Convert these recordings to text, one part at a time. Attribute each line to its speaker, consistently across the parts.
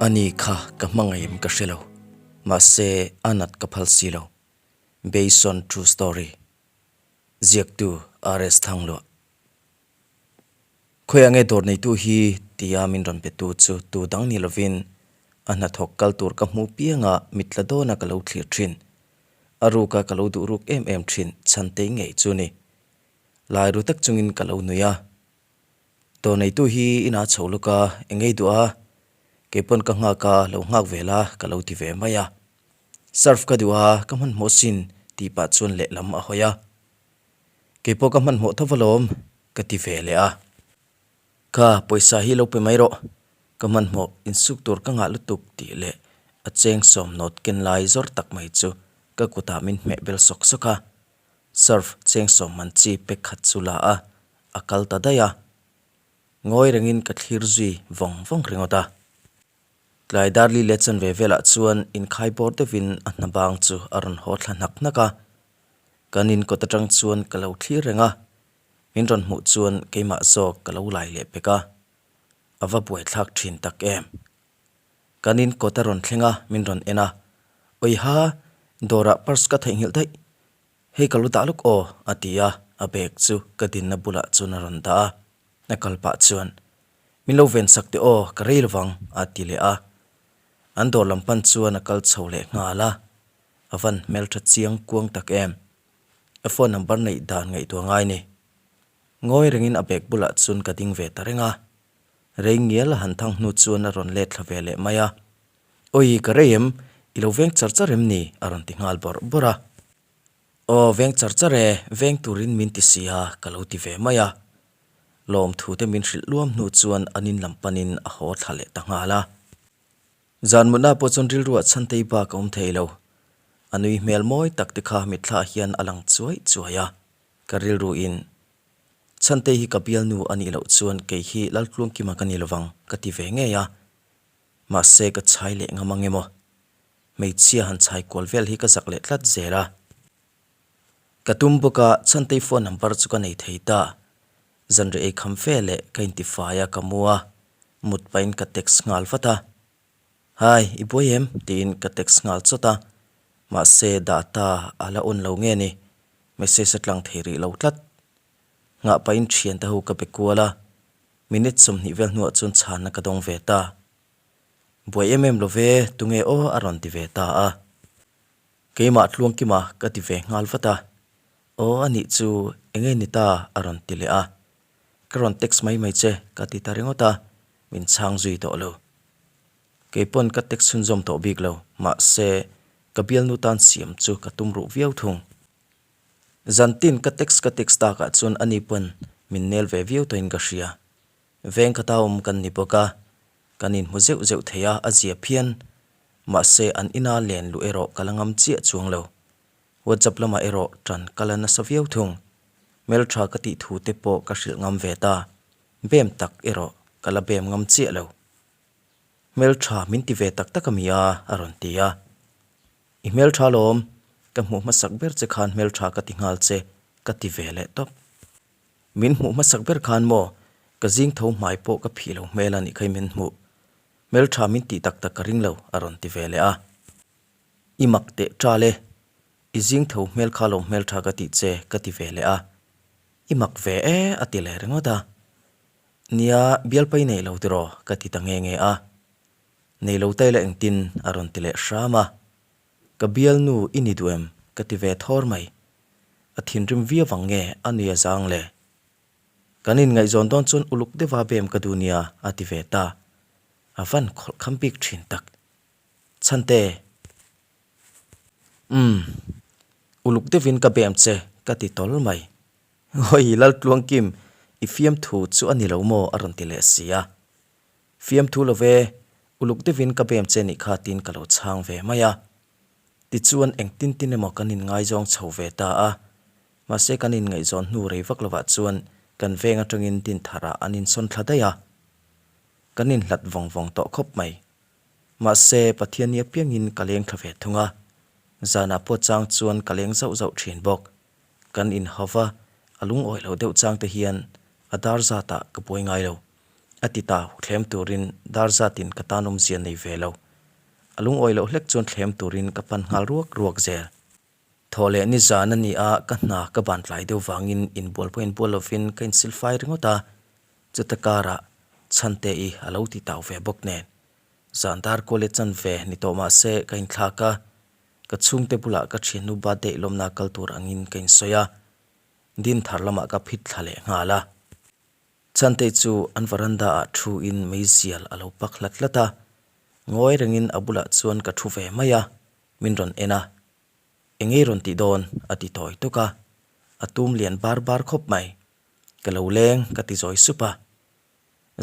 Speaker 1: Ani kha ka hmangaih em ka hre lo, mahse a nat ka phal si lo. Based on true story. Ziaktu RS Thangluah. Khawiah nge dawr neitu hi tia min rawn pe tu chu tu dang ni lovin a hnathawk kal tur ka hmu pianga mitla dawna ka lo thlir thin. A ruka ka lo duh ruk em em thin chhantei ngei chu ni. Lai ru tak chungin ka lo nui a. Dawr neitu hi inah chho lawk a, eng ei duh a, keipawn ka nghak a, lo nghak ve la ka lo ti ve mai a. Surf ka duh a, ka hmanhmawh sin tih pah chuan lehlam a hawi a. Keipawh ka hmanhmawh tho alawm ka ti ve leh a. Kha pawisa hi lo pe mai rawh, ka hmanhmawh insuk tur ka ngah lutuk tih leh a cheng sawm nawt ken lai zawr tak mai chu ka kutah min hmeh bel sawk sawk a. Surf cheng sawm man chi pek khat chu la a, a kal ta daih a. Ngawi rengin ka thlir zui vawng vawng ringawt a. Tlai darli leh chanve velah chuan inkhai bawr deuhin a hna bang chu a rawn haw thla hnak hnak a. Kan in kawt atang chuan ka lo thlir reng a, min rawn hmuh chuan keimah zawk ka lo lai leh pek a, a va buaithlak thin tak em. Kan in kawt a rawn thleng a, min rawn en a, Awiha, dawrah purse ka theihnghilh daih, hei ka lo dah lawk aw, a ti a, a bag chu ka dinna bulah chuan a rawn dah a, a kal pah chuan, Min lo ven sak teh aw, ka rei lovang, a ti leh a. An dawr lam pan chuan a kal chho leh nghal a. A van hmeltha chiang kuang tak em? A phone number neih dan ngaihtuah ngai ni. Ngawi rengin a bag bulah chuan ka ding ve ta reng a. Rei ngial a han thang hnu chuan a rawn let thla ve leh mai a. Awi ka rei em? I lo veng char char em ni? A rawn ti nghal bawrh bawrh a. Aw veng char char e, veng turin min ti si a ka lo ti ve mai a. Lawmthu te min hrilh luam hnu chuan an in lam panin a haw thla leh ta nghal a. Zan mutna pawh chuan rilruah chhantei bak a awm thei lo. A nui hmel mawi tak te kha mitthla hian a lang chuai chuai a, ka rilruin Chhantei hi ka bialnu a nih loh chuan kei hi Laltluangkima ka ni lovang ka ti ve ngei a. Mahse ka chhai leh ngam ang emaw? Hmeichhia han chhai kual vel hi ka zak leh tlat zel a. Ka tum bawk a, Chhantei phone number chu ka nei thei ta. Zanriah ei kham fe leh ka intifai a ka mu a, mut pahin ka text nghal vat a. Hi, i buai em? tiin ka text nghal chawt a, mahse data a la on lo nge ni, message a tlang thei rih lo tlat. Nghah pahin thiante ho ka be kual a, minute 20 vel hnuah chuan chhanna ka dawng ve ta. Buai em em lo ve, tunge aw a rawn ti ve ta a. Keimah Tluangkima ka ti ve nghal vat a, Aw a nih chu, enge ni ta? a rawn ti leh a. Ka rawn text mai mai che ka ti ta ringawt a, min chhang zui tawh lo. Keipawn ka text chhunzawm tawh bik lo, mahse ka bialnu tan siam chu ka tum ruh viau thung. Zantin ka text ka text takah chuan ani pawn min nel ve viau tawhin ka hria. Veng kha ta awm kan ni bawk a, kan inhmu zeuh zeuh thei a, a zia phian. Mahse, an ina len luh erawh ka la ngam chiah chuang lo. WhatsApp lamah erawh ṭan ka la nasa viau thung. Hmelṭha ka tih thu te pawh ka hrilh ngam ve ta. Bem tak erawh ka la bem ngam chiah lo. Hmelṭha min ti ve tak tak a mi a, a rawn ti a. I hmelṭha lawm, ka hmuh hmasak ber che khan hmelṭha ka ti nghal che, ka ti ve leh tawp. Min hmuh hmasak ber khan maw, ka zing tho hmai pawh ka phih lo hmel a nih kha i min hmuh. Hmeltha min tih tak tak ka ring lo, a rawn ti ve leh a. I mak teh ṭal e, i zing tho hmel kha lo hmeltha ka tih che, ka ti ve leh a. I mak ve e, a ti leh ringawt a. Nia, bialpai nei lo tiraw, ka ti ta nge nge a. Nei lo taila engtin, a rawn ti leh hram a. Ka bialnu i ni duh em? ka ti ve thawr mai. A thinrim viau vang nge a nui a zang le? Kan inngaihzawn dawn chuan uluk deuha bem ka duh nia a ti ve ta. A van khawlh kham bik thin tak. Chhante. Umm. Uluk deuhin ka bem che ka ti tawl mai. Hawi Laltluangkim, i fiamthu chu a ni lo maw? a rawn ti leh si a. Fiamthu lo ve, uluk deuhin ka bem che nih kha tiin ka lo chhang ve mai a. Tichuan engtin tin emaw kan inngaizawng chho ve ta a. Mahse kan inngaihzawn hnu rei vak lovah chuan kan veng atangin Dintharah an insawn thla daih a. Kan inhlat vawng vawng tawh khawp mai. Mahse Pathianni apiangin ka leng thla ve thung a. Zanah pawh chang chuan ka leng zauh zauh thin bawk. Kan inhau va, a lungawi lo deuh chang te hian a dar zatah ka buai ngai lo. A ti ta, thlem turin dar zatin ka tan awmzia nei ve lo. A lungawi loh hlek chuan thlem turin ka pan nghal ruak ruak zel. Thaw leh ni zan a ni a, ka hna ka ban tlai deuh vangin inbual pawh inbual lovin ka insilfai ringawt a, chuta karah Chhante-i a lo ti tau ve bawk nen. Zan dar kual leh chanve ni tawh mah se ka inthlak a, ka chhungte bulah ka thiannu birthday lawmna kal tur angin ka insawi a, din thar lamah ka phit thla leh nghal a. Chhantei chu an veranda ah thu in meizial a lo pak hlat hlat a, ngawi rengin a bulah chuan ka thu ve mai a, min rawn en a. Engei rawn tih dawn? a ti tawi tuk a, a tum lian bar bar khawp mai. Ka lo leng ka ti zawi sup a.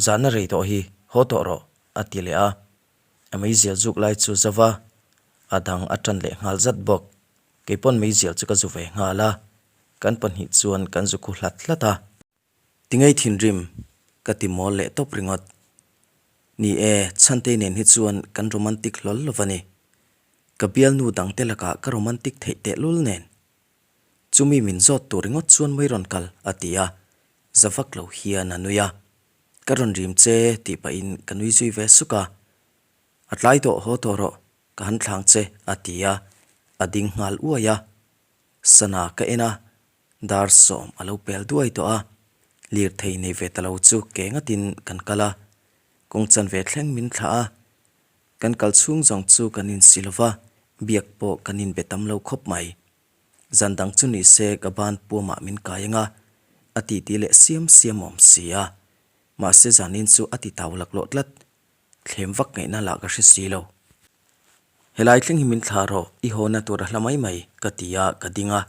Speaker 1: Zahna rei tawh hi haw tawh rawh a ti leh a, a meizial zuk lai chu zo va, a dang a tan leh nghal zat bawk. Keipawn meizial chu ka zu ve nghal a, kan pahnih chuan kan zu khu hlat hlat a. Tingei thinrim ka ti mawl leh tawp ringawt. Ni e, Chhantei nen hi chuan kan romantic hlawl lo va ni. Ka bialnu dangte lakah ka romantic theih tehlul nen. Chumi min zawt tur ringawt chuan mai rawn kal, a ti a. Za vak lo hian a nui a. Ka rawn rim che tih pahin ka nui zui ve suk a. A tlai tawh haw tawh rawh, ka han thlang che, a ti a. A ding nghal uai a. Sana ka en a, dar sawm a lo pel duai tawh a. Lirthei nei ve ta lo chu ke ngatin kan kal a. Kawng chanve thleng min thlah a. Kan kal chhung zawng chu kan insi lo va, biak pawh kan inbe tam lo khawp mai. Zan dang chu ni se ka ban puamah min kai ang a, a titi leh siam siam awm si a. Mahse zanin chu a ti tau laklawh tlat, thlem vak ngaihna lah ka hre si lo. Helai thleng hi min thlah rawh, i hawna tur a hla mai mai, ka ti a, ka ding a.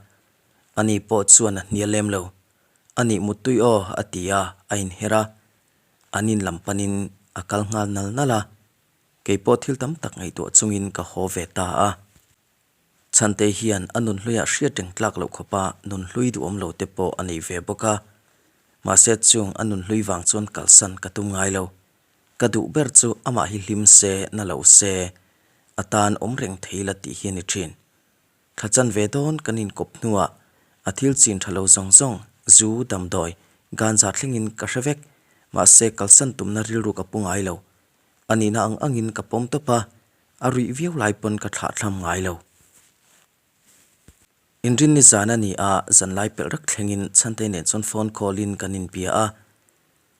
Speaker 1: Ani pawh chuan a hnial lem lo. Anih muttui aw, a ti a, a inher a. An in lam panin a kal nghal nal nal a. Kei pawh thil tam tak ngaihtuah chungin ka haw ve ta a. Chhantei hian a nunhluiah hriat reng tlak loh khawpa nunhlui duhawm lo te pawh a nei ve bawk a. Mahse chung a nunhlui vang chuan kalsan ka tum ngai lo. Ka duh ber chu amah hi hlim se, na lo se, a tan awm reng thei la tih hi a ni thin. Thla chan ve dawn kan inkawp hnuah a thil chin tha lo zawng zawng, zu, damdawi, ganja thlengin ka hre vek. Mahse kalsan tumna rilru ka pu ngai lo. A nihna ang angin ka pawm tawp a, a ruih viau lai pawn ka thlah thlam ngai lo. Inrinni zan a ni a, zanlai pelh rak thlengin Chhantei nen chuan phone call in kan inbia a.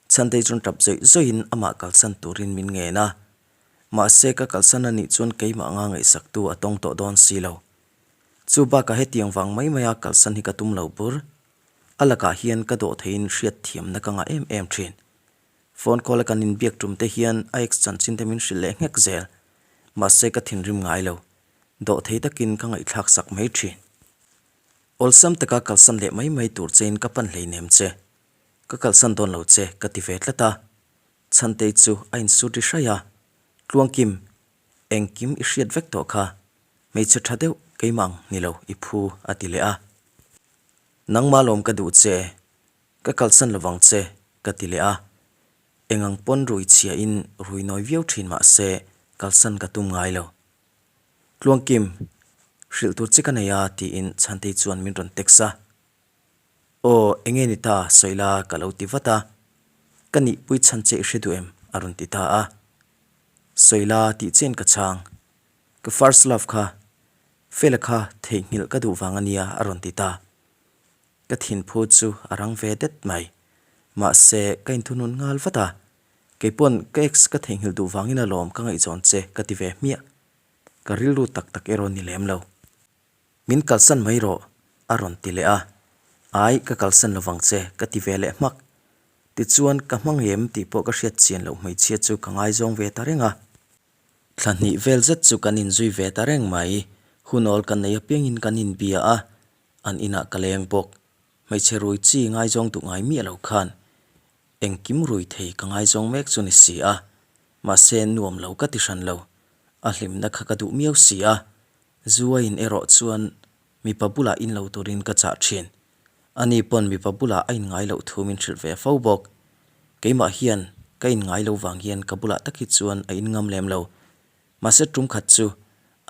Speaker 1: Chhantei chuan tap zawih zawihin amah kalsan turin min ngen a. Mahse ka kalsan a nih chuan keimah anga ngaihsaktu a tawng tawh dawn si lo. Chu bakah hetiang vang mai maia kalsan hi ka tum lo bur. A lakah hian ka dawh theiin hriatthiamna ka ngah em em thin. Phone call a kan inbiak tum te hian a ex chanchin te min hrilh leh nghek zel. Mahse ka thinrim ngai lo. Dawh thei takin ka ngaihthlak sak mai thin. Awlsam taka kalsan leh mai mai tur chein ka pan hleinem che. Ka kalsan dawn lo che ka ti ve tlat a. Chhantei chu a insut ri hraih a. Tluangkim, engkim i hriat vek tawh kha. Hmeichhe tha deuh keimah ang ni lo i phu a ti leh a. Nangmah lawm ka duh che. Ka kalsan lovang che, ka ti leh a. Eng ang pawn rui chhiahin rui nawi viau thin mah se kalsan ka tum ngai lo. Tluangkim, hrilh tur che ka nei a tiin Chhantei chuan min rawn text a. Aw, enge ni ta sawi la ka lo ti vat a. Ka nihpui chhan che i hre duh em? a rawn ti ta a. Sawi la tih chian ka chhang. Ka first love kha, Fela kha theihnghilh ka duh vang a nia a rawn ti ta. Ka thinphu chu a rang ve det mai. Mahse, ka inthunun nghal vat a. Keipawn ka ex ka theihnghilh duh vangin alawm ka ngaihzawn che ka ti ve hmiah. Ka rilru tak tak erawh ni lem lo. Min kalsan mai rawh, a rawn ti leh a. Ai, ka kalsan lovang che, ka ti ve leh hmak. Tichuan, ka hmang em tih pawh ka hriat chian loh hmeichhia chu ka ngaizawng ve ta reng a. Thla hnih vel zet chu kan inzui ve ta reng mai. Hunawl kan nei apiangin kan inbia a, An inah ka leng bawk. Hmeichhe rui chi ngaizawng duh ngai miah lo khan engkim rui thei ka ngaizawng mek chu ni si a. Mahse nuam lo ka ti hran lo. A hlimna kha ka duh miau si a. Zu a in erawh chuan mipa bulah in lo turin ka chah thin. Ani pawn mipa bulah a in ngai loh thu min hrilh ve fo bawk. Keimah hian ka in ngai lo vang hian ka bulah tak hi chuan a in ngam lem lo. Mahse tum khat chu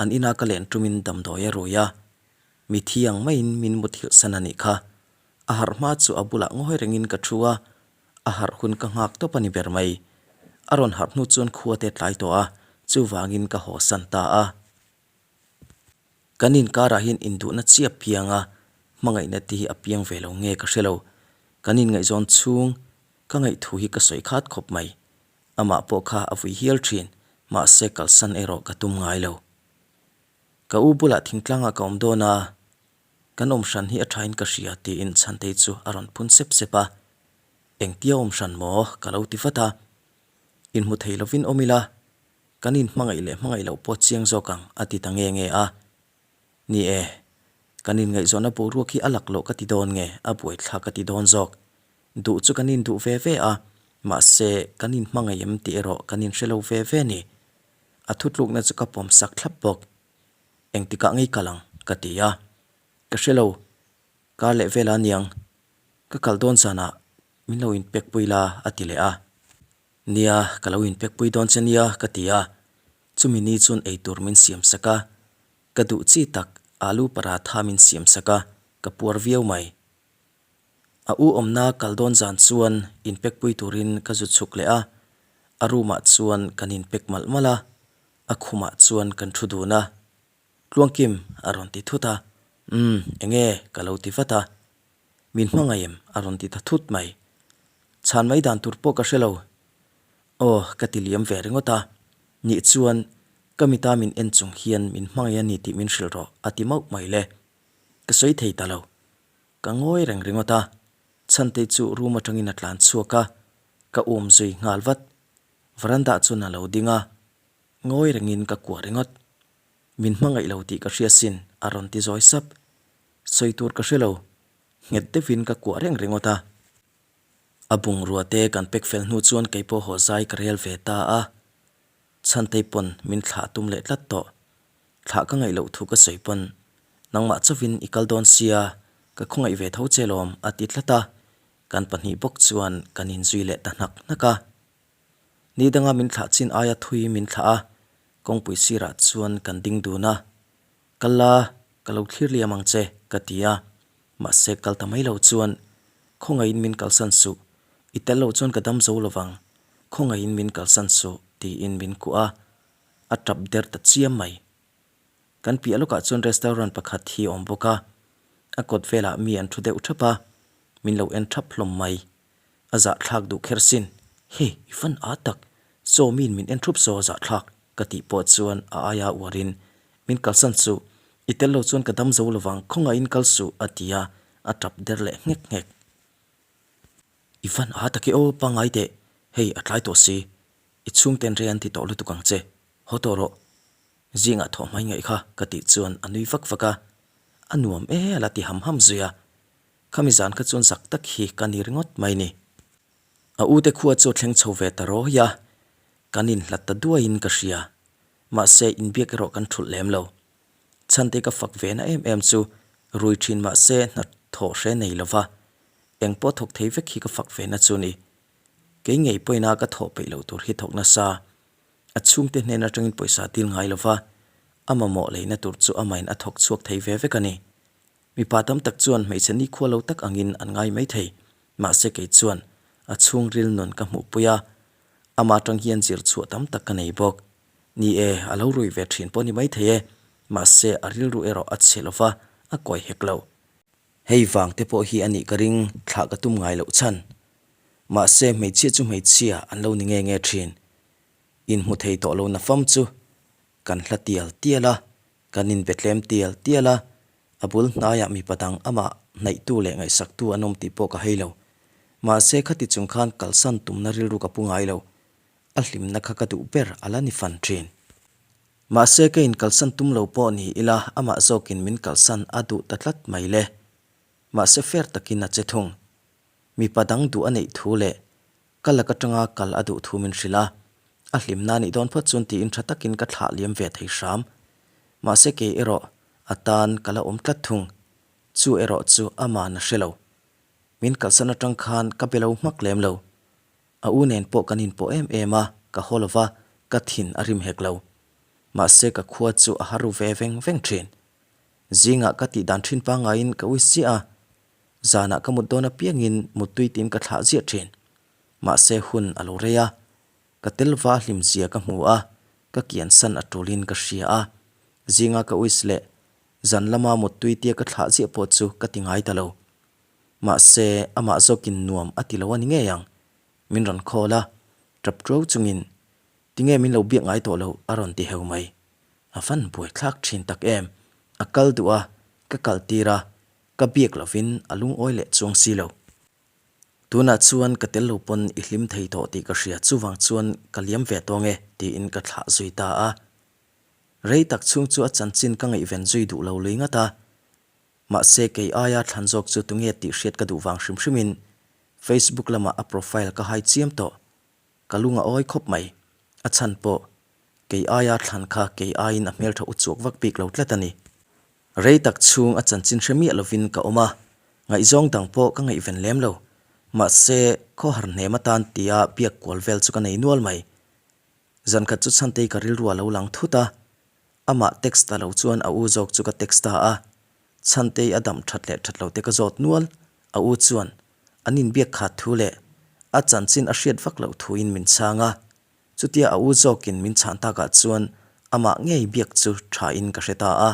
Speaker 1: an ina ka len tumin damdawi a rui a. Mi thiang maiin min muthilh san a nih kha. A harh hma chu a bulah ngawi rengin ka thu a, a harh hun ka nghak tawp a ni ber mai. A rawn harh hnu chuan khua te tlai tawh a, chuvangin ka haw san ta a. Kan inkarah hian induhna chiah piang a, hmangaihna te hi a piang ve lo nge ka hre lo. Kan inngaihzawn chhung ka ngaihthu hi ka sawi khat khawp mai. Amah pawh kha a vui hial thin, mahse kalsan erawh ka tum ngai lo. Ka u bulah thingtlangah ka awm dawn a, kan awm hran hi a thain ka hria tiin Chhantei chu a rawn phun sep sep a. Engtia awm hran maw? ka lo ti vat a. Inhmu thei lovin awm ila, kan inhmangaih leh hmangaih loh pawh chiang zawk ang a ti ta nge nge a. Ni e, kan inngaihzawnna boruak hi a lak loh ka ti dawn nge, a buaithlak ka ti dawn zawk. Duh chu kan induh ve ve a, mahse kan inhmangaih em tih erawh kan inhre lo ve ve ni. A thutlukna chu ka pawm sak thlap bawk. Engtikah ngei kal ang? ka ti a. Ka hre lo, kar leh vel a niang. Ka kal dawn zanah min lo inpek pui la a ti leh a. Nia, ka lo inpek pui dawn che nia ka ti a. Chumi ni chuan eitur min siam sak a. Ka duh chi tak alu paratha min siam sak a, ka puar viau mai. A u awmna kal dawn zan chuan inpek pui turin ka zu chhuk leh a, a room ah chuan kan inpek malh malh a, a khumah chuan kan thu dun a. Tluangkim a rawn ti thut a, Umm, enge? ka lo ti vat a. Min hmangaih em? a rawn ti ta thut mai. Chhan mai dan tur pawh ka hre lo. Aw, ka ti liam ve ringawt a. Nih chuan, ka mita min en chung hian min hmangaih a ni tih min hrilh rawh, a ti mauh mai le. Ka sawi thei ta lo. Ka ngawi reng ringawt a, Chhantei chu room atangin a tlan chhuak a, ka um zui nghal vat. Veranda chuan a lo ding a, ngawi rengin ka kuah ringawt. Min hmangaih lo tih ka hria sin, a rawn ti zawi sap. Sawi tur ka hre lo, nghet deuhin ka kuah reng ringawt a. A bungrua te kan pek fel hnu chuan keipawh haw zai ka rel ve ta a, Chhantei pawn min thlah tum leh tlat tawh. Thlah ka ngaih loh thu ka sawi pawn, Nangmah chauhin i kal dawn sia, ka khawngaih ve tho che lawm, a ti tlat a. Kan pahnih bawk chuan kan inzui leh ta hnak hnak a. Ni danga min thlah chin aia thui min thlah a, kawngpui sirah chuan kan ding dun a. Kal la, ka lo thlir liam ang che, ka ti a. Mahse kal ta mai lo chuan, Khawngaihin min kalsan suh, i tel loh chuan ka dam zo lovang, khawngaihin min kalsan suh, tiin min kuah a. A tap der ta chiam mai. Kan piah lawkah chuan restaurant pakhat hi a awm bawk a, a kawt velah mi an thu deuh thap a, min lo en thap hlawm mai. A zahthlak duh kher sin. Hey, i fan a tak, saw miin min en thup saw a zahthlak, ka tih pawh chuan a aia uarin, Min kalsan suh, i tel lo chuan ka dam zo lovang, khawngaihin kal suh, a ti a, a tap der leh nghek nghek. I fan a tak e aw, pangngai teh, hei a tlai tawh si, i chhungten rei an ti tawh lutuk ang che, haw tawh rawh. Zingah thawh hmai ngaih kha, ka tih chuan a nui vak vak a, a nuam e a la ti ham ham zui a. Khami zan kha chuan zak tak hi ka ni ringawt mai ni. A ute khua chu a thleng chho ve ta rawi a, kan inhlat ta duaiin ka hria. Mahse, inbiak erawh kan thulh lem lo. Chhante ka fak ve na em em chu rui thin mahse hna thawh hre nei lova, eng pawh thawk thei vek hi ka fak ve na chu ni. Kei ngei pawhin a ka thawh peih loh tur hi thawk nasa. A chhungte hnen atangin pawisa dil ngai lova, a mamawh leina tur chu amahin a thawk chhuak thei ve vek a ni. Mipa tam tak chuan hmeichhe nikhua lo tak angin an ngai mai thei, mahse kei chuan a chhungril nun ka hmuhpui a, ama atang hian zir chhuah tam tak ka nei bawk. Ni e, a lo rui ve thin pawh ni mai thei e, mahse a rilru erawh a chhe lo va, a kawi hek lo. Hei vang te pawh hi a nih ka ring thlah ka tum ngai loh chhan. Mahse hmeichhia chu hmeichhia an lo ni nge nge thin. Inhmu thei tawh lo nafam chu kan hla tial tial a, Kan inbe tlem tial tial a, a bul hnaiah mipa dang amah hnaihtu leh ngaihsaktu an awm tih pawh ka hei lo. Mahse khati chung khan kalsan tumna rilru ka pu ngai lo. A hlimna kha ka duh ber a la ni fan thin. Mahse ka inkalsan tum lo pawh ni ila amah zawkin min kalsan a duh ta tlat mai le. Mahse fair takin a che thung. Mipa dang duh a neih thu leh Ka lak atanga kal a duh thu min hrilh a, a hlimna a nih dawn phawt chuan tiin tha takin ka thlah liam ve thei hram. Mahse kei erawh a tan ka la awm tlat thung. Chu erawh chu ama'n a hre lo. Min kalsan atang khan ka be lo hmak lem lo. A u nen pawh kan inpawh em em a, ka haw lo va, ka thin a rim hek lo. Mahse ka khua chu a har ru ve veng veng thin. Zingah ka tih dan thin pangaiin ka ui chiah a, Zanah ka mut dawn apiangin muttui tiin ka thlah ziah thin. Mahse hun a lo rei a. Ka tel va hlim zia ka hmu a, ka kiansan a tulin ka hria a. Zinga ka wish leh zan lama muttui tia ka thlah ziah pawh chu ka ti ngai ta lo. Mahse, amah zawkin nuam a ti lo a ni ngei ang. Min rawn call a, tap tuau chungin, Tinge min lo biak ngai tawh lo a rawn ti heu mai. A van buaithlak thin tak em. A kal duh a, ka kal tir a, ka biak lovin a lungawi leh chuang si lo. Tunah chuan ka tel lo pawn i hlim thei tawh tih ka hria, chuvang chuan ka liam ve tawng e tiin ka thlah zui ta a. Rei tak chhung chu a chanchin ka ngaihven zui duh lo lui ngat a. Mahse kei aia thlan zawk chu tunge tih hriat ka duh vang hrim hrimin Facebook lamah a profile ka hai chiam tawh. Ka lung a awi khawp mai. A chhan pawh, kei aia thlan kha kei aiin a hmeltha u chuak vak bik lo tlat a ni. Rei tak chhung a chanchin hre miah lovin ka awm a, ngaihzawng dang pawh ka ngaihven lem lo. Mahse, khawhar hnem atan tia biak kual vel chu ka nei nual mai. Zankhat chu Chhantei ka rilru a lo lang thut a, amah text ta lo chuan a u zawk chu ka text ta a. Chhantei a dam that leh that lo te ka zawt nual, a u chuan an inbiak khat thu leh a chanchin a hriat vak loh thuin min chhang a. Chutia a u zawkin min chhan takah chuan amah ngei biak chu thain ka hre ta a.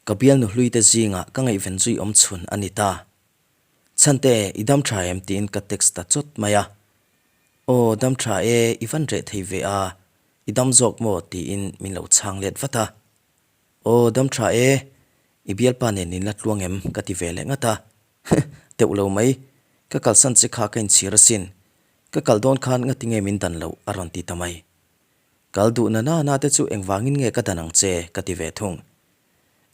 Speaker 1: Ka bialnu hluite zingah ka ngaihven zui awm chhun a ni ta. Chhante, i dam tha em? tiin ka text ta chawt mai a. Aw, dam tha e, i van reh thei ve a, i dam zawk maw? tiin min lo chhang let vat a. Aw, dam tha e, i bialpa nen in la tluang em? ka ti ve leh ngat a. Heh, teuh lo mai. Ka kalsan che kha ka inchhir asin. Ka kal dawn khan ngati nge min dan loh a rawn ti ta mai. Kal duh na na na te chu engvangin nge ka dan ang che ka ti ve thung.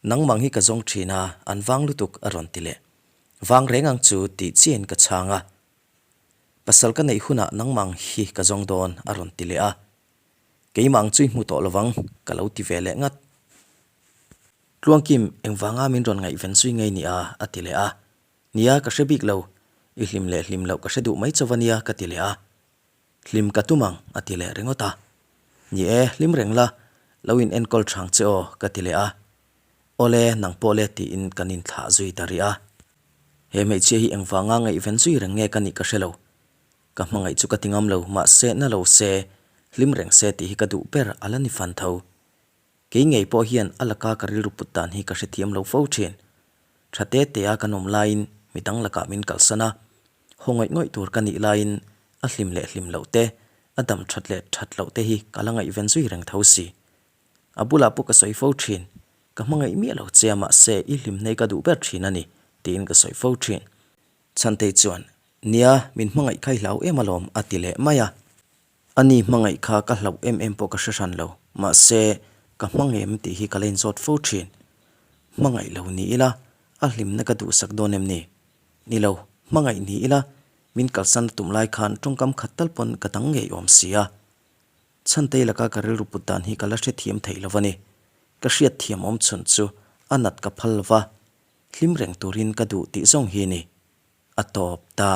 Speaker 1: Nangmang hi ka zawng thin a, an vang lutuk a rawn ti leh. Vang reng ang chu tih chiahin ka chhang a. Pasal ka neih hunah nangmang hi ka zawng dawn a rawn ti leh a. Keimah ang chu i hmu tawh lovang ka lo ti ve leh ngat. Tluangkim, engvanga min rawn ngaihven zui ngei nia? a ti leh a. Nia, ka hre bik lo. I hlim leh hlim loh ka hre duh mai chauh a nia, ka ti leh a. Hlim ka tum ang, a ti leh ringawt a. Ni e, hlim reng la, lo in enkawl thang che aw, ka ti leh a. Awle, nang pawh le tiin kan inthlah zui ta rih a. He hmeichhia hi engvanga ngaihven zui reng nge ka nih ka hre lo. Ka hmangaih chu ka ti ngam lo, mahse na lo se, hlim reng se tih hi ka duh ber a la ni fan tho. Kei ngei pawh hian a laka ka rilru put dan hi ka hrethiam lo fo thin. Tha te te a kan awm laiin mi dang lakah min kalsan a, haw ngawih ngawih tur ka nih laiin a hlim leh hlim loh te, a dam that leh that loh te hi ka la ngaihven zui reng tho si. A bulah pawh ka sawi fo thin, ka hmangaih miah lo che a mahse i hlimnei ka duh ber thin a ni tiin ka sawi fo thin. Chhantei chuan, Nia, min hmangaih kha i hlau em alawm a ti leh mai a. A ni hmangaih kha ka hlauh em em pawh ka hre hran lo, mahse ka hmang em tih hi ka la inzawt fo thin. Hmangaih lo ni ila, a hlimna ka duhsak dawn em ni? Ni lo, hmangaih ni ila, min kalsan a tum lai khan tawngkam khat tal pawn ka dang ngei awm si a. Chhantei laka ka rilru put dan hi ka la hrethiam thei lo a ni. Ka hriatthiam awm chhun chu a nat ka phal lo va, hlim reng turin ka duh tih zawng hi ni. A tawp ta.